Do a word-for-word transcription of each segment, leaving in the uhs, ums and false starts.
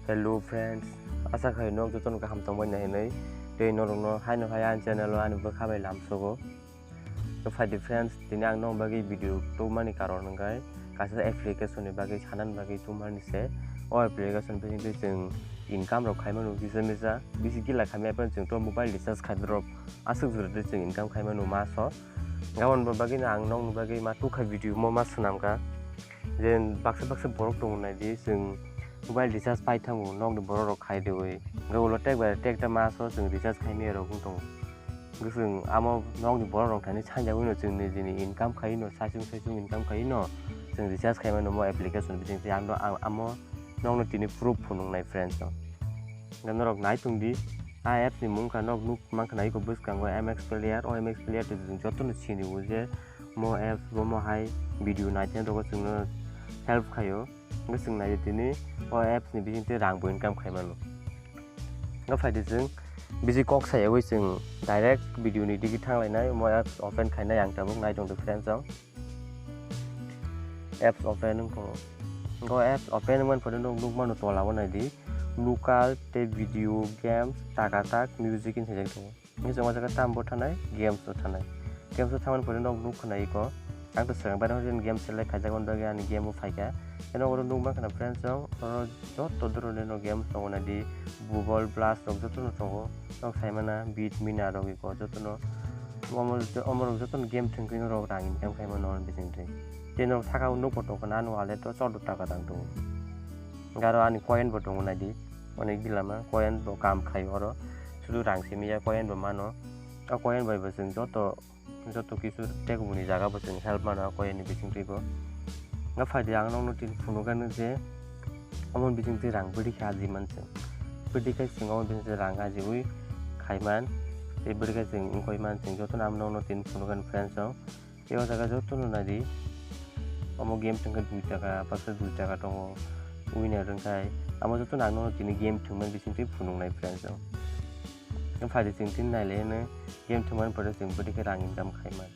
Hello friends, asa khai nok jotono kaham tongbai nai hinwi. Tei norokno haino hai ani channel o ani bwkha bai lamsogo. To phaidi friends, tini ang nok bagwi video tubumani karon hwnkhe kaisa application ni bagwi sanani bagwi tubumani se. O application bisingtwi chwng income rok khaimano kisa misa, bisi gila khaimya phano chwng to mobile recharge khaidrop aswk jora twi chwng income khaimano maso. Aboni bagwino ang nokni bagwi ma tukha video mo ma swnamkha. Je baksa baksa borok tongo naidi, chwng mobile recharge pai thango nokni borok rok khai riwi. Hwnkhe ulo tek bai tek ta maso chwng recharge khai maya rok wng tongo. Hwnkhe chwng amo nokni borok rok thani sanjagwino chwng nijini income khaino, saichung saichung income khaino chwng recharge khai mano mo application bisingtwi. Ang, ang amo nokno tini proof phunuknai friends rok. Hwnkhe norok nai tongdi, a apps ni mung kha nok nuk mankha na iko bwskango M X Player, o M X Player twi chwng jotono sini o je mo apps bo mo hai video naithani rogo chwngno help khaio. Hwnkhe chwng naidi tini o apps ni bisingtwi rang bo income khaimano. Hwnkhe phaidi chwng bisi kok sayawi chwng direct video ni digi thanglainai, mo apps open khainai ang tabuk nai tongdi friends rok. Apps open wng tongo. Hwnkhe apps open wngmani pore nuk, nukmano tola o naidi, local tei video, games, taka tak, music hinwi sajak tongo. Hwnkhe chwng o jaga tamo bo thanai, games o thanai. Games o thangmani pore nok nukha na iko. Ang to swkang baino games select khaijak mani bagwi ani game o phaikha. Hwnkhe nok oro nukmankha na friends rok, oro joto dhoroner no games tongo naidi, Bubble Blast rok jotono tongo. Nok saimana Beat Mina rok iko jotono. Omo, omo rok jotono game thwngwi norok rang income khaimano hwn bisingtwi. Tei norok saka o nukbo tongkha na ano wallet o chordo taka rang tongo. Hwnkhe aro ani coin bo tongo naidi. Onek gilama coin bo kam khai oro. Sudu rang simi ya coin bo mano. O coin bai bo chwng joto, joto kisu tei kubuni jaga bo chwng help mano o coin ni bisingtwi bo. Hwnkhe phaidi ang nokno tini phunukgano je omo bisingtwi rang bwrwi khe aji man chwng. Bwrwi khe chwng omo bisingtwi rang ajiwi khaiman. Tei bwrwi khe chwng wngkoi man chwng jotono ang nokno tini phunukgano friends rok. Tei o jaga jotono naidi, omo game thwngkhe dui taka, baksa dui taka tongo, winner wngkhai. Amo jotono ang nono tini game thwngmani bisingtwi phunuknai friends rok. Phaidi chwng tini nailaino game thwngmani pore chwng bwtwi khe rang income khaiman.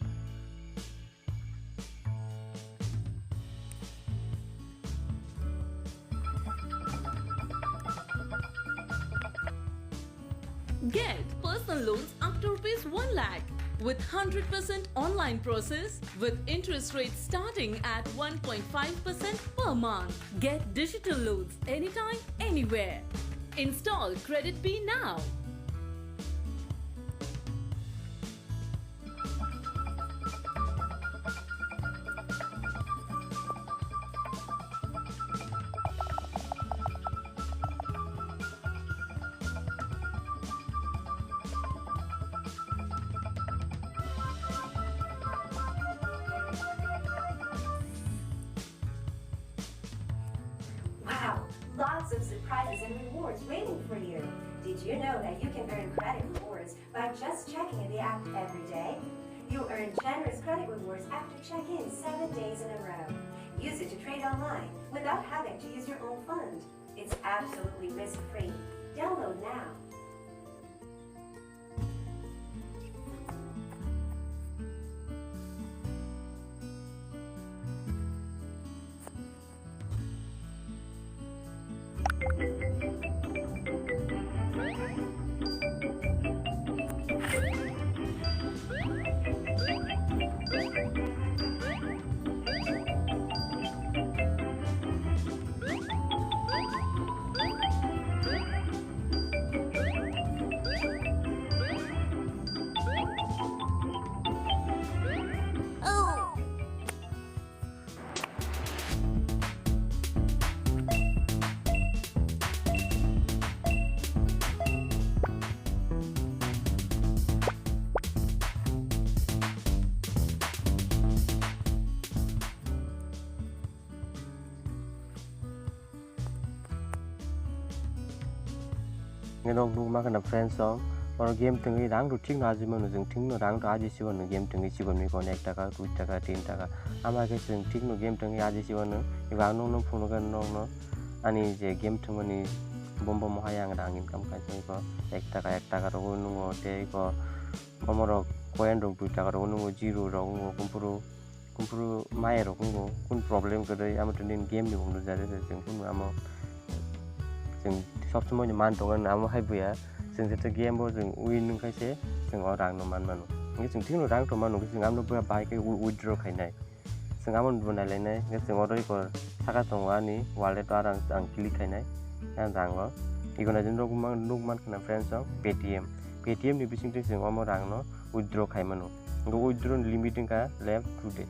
Get personal loans up to rupees one lakh with hundred percent online process with interest rates starting at one point five percent per month. Get digital loans anytime, anywhere. Install Credit Bee now. Wow, lots of surprises and rewards waiting for you. Did you know that you can earn credit rewards by just checking in the app every day? You earn generous credit rewards after check-in seven days in a row. Use it to trade online without having to use your own fund. It's absolutely risk-free. Download now. Hwnkhe nok nukma kheno friends rok, oro game tongwi rang rok thikno aji mano, chwng thikno rang rok aji sibano game tongwi sibamni kono ek taka, dui taka, tin taka. Ama khe chwng thikno game tongwi aji sibano, eba ang nokno phunukhe nokno ani je game tongmani bom bom hai ang rang income khai tongwi kho, ek taka, ek taka rogwi nungo tei kho, omorok coin rok dui taka rogwi nungo, zero rok wngo, kumpuru. Kumpuru maya rok wngo, kun problem kwrwi, amo tini game ni mung nukjagwi se chwng kunu amo Chwng sob somoi ni man tongo, amo hai buya. Chwng jeto game bo chwng win wngkha se, chwng o rang no man mano. Hingke chwng thik no rang tong mano, chwng amo buya bai khe wi-, withdraw khainai. Chwng amo bo nailainai, hingke chwng oro iko saka tongo ani wallet o, aro ang, ang click khainai, ang rang o. Iko nai nuk man, nuk man khna friends o Paytm. Paytm ni bising twi chwng omo rang no withdraw khai mano. Hingke withdraw ni limit wngkha left two day.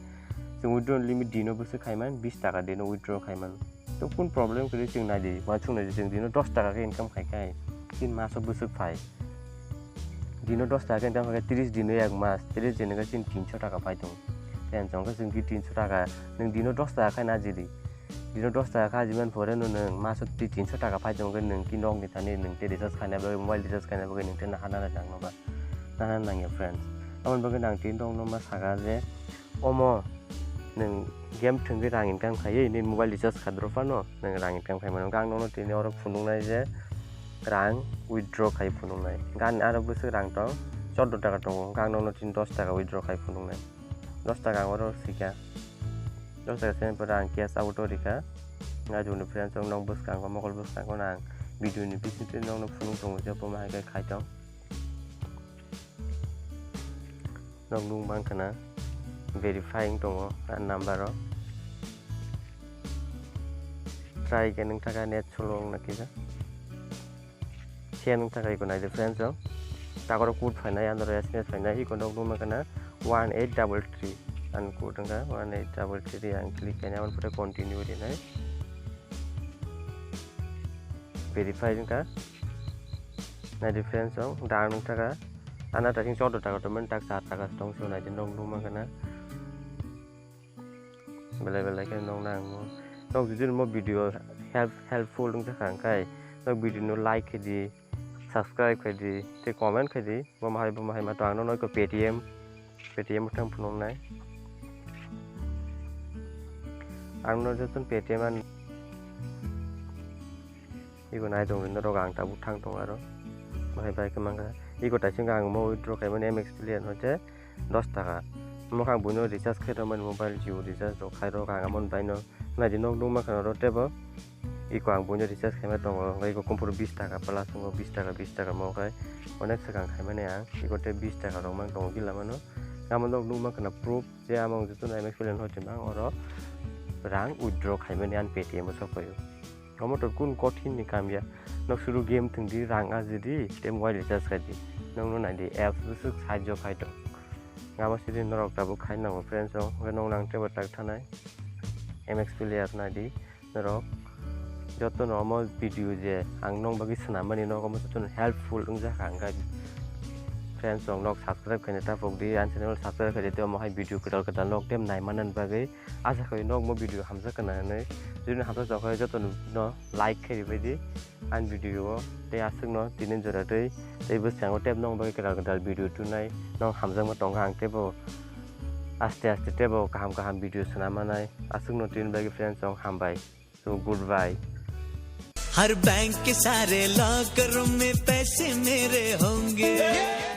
Chwng withdraw ni limit dino bwswk khai man, bis taka dino withdraw khai mano. To kun problem kwrwi chwng nai di, uansuk nai di, chwng dino dos taka khe income khai khai, tin maso bwswk phai. Dino dos taka khe income khai khai, tris dino ek mas, tris dino khe chini tinso taka phai tongo. Tei ang chong khe chwng ki tinso taka, nwng dino dos taka khai naji di. Dino dos taka khe aji man pore no nwng maso twi tinso taka phai tongo khe nwng ki nokni thani nwng tei recharge khaina bagwi, mobile recharge khaina bagwi nwng tei naharna nang nang ba. Naharna nang ya friends. Aboni bagwi nang tei nokno ma saka je, omo nwng game thwngwi rang income khaiwi nini mobile recharge kha doro phano nwng rang income khai mano. Hwnkhe ang nono tini oro phunuknai je rang withdraw khai phunuknai. Hwnkhe ani aro bwswk rang tong choddo taka tongo. Hwnkhe ang nono tini dos taka withdraw khai phunuknai. Dos taka ang oro swikha. Dos taka sini pore ang cash out o rikha. Nai joni friends, chwng nok bwskango, mokol bwskango nang video ni bisingtwi nokno phunuk tongo je bo ma hai khe khai tong. Nok nung mang khna verifying tongo a number o. Try khe nung thaka net slow wng na kisa. Share nung thaka iko nai de friends o. Takoro code phainai, andro S M S phainai, iko nok nung mang khna one eight double three. An code wngkha one eight double three, ang click khainai, aboni pore continue rinai. Verify wngkha. Nai de friends o, da nung thaka. Ana ta sing choddo taka to men tak char taka tong se nai de nok nung mang khna. Belai belai khe nong nang o. Nok jodi mo video help, helpful wng jakha hwnkhe nok video no like khe di, subscribe khe di, tei comment khe di. Bo mahai bo mahai ma to ang nono iko Paytm, Paytm thang phunuknai. Ang no joto Paytm an Iko nai tong norok ang tabuk thang tong aro. Bahai bai khe mankha. Iko taising ang mo withdraw khaimani M X Player no je dos taka. Mo khe ang buino recharge khai rwmani mobile Jio recharge rok khai rok ang amoni baino. Nai di nok nukma khe oro tebo. Iko ang buino recharge khaima tongo. Hwnkhe iko kumpuru bis taka plus wngo bis taka bis taka mo khe. Onek swkang khaimani ang. Iko tei bis taka rok mang tongo gila mano. Amo nok nukma khwna proof je amo ang jotono M X Player no hoitima ang oro rang withdraw khaimani ang Paytm o sok phaio. Omo to kun kothin ni kam ya. Nok suru game thwng di, rang aji di, tei mobile recharge khai di. Nokno nai di, apps bwswk sahajyo khai tong. Amo sidi norok tabuk khai nango friends o, hwnkhe nokno ang teibo tak thanai. M X Player nai di, norok jotono omo video je ang nokni bagwi swnam mani, nok omo jotono helpful wng jakha hwnkhe. Friends rok nok subscribe khaina ta pok di, ani channel subscribe khai di, tei omo hai video kwtal kwtal nok tei nai manani bagwi. Acha khai nokmo video hamjak khna hinwi. Jodi hamjak tong khe jotono like khai ribai di ani video o. Tei aswkno tini jora tei, tei bwskango tei nokni bagwi kwtal kwtal video tunai. Nok hamjakma tongkha ang teibo aste aste teibo kaham kaham video swnam manai. Aswkno tini bagwi friends rok hambai. So goodbye. हर बैंक के सारे लॉकर में पैसे मेरे होंगे।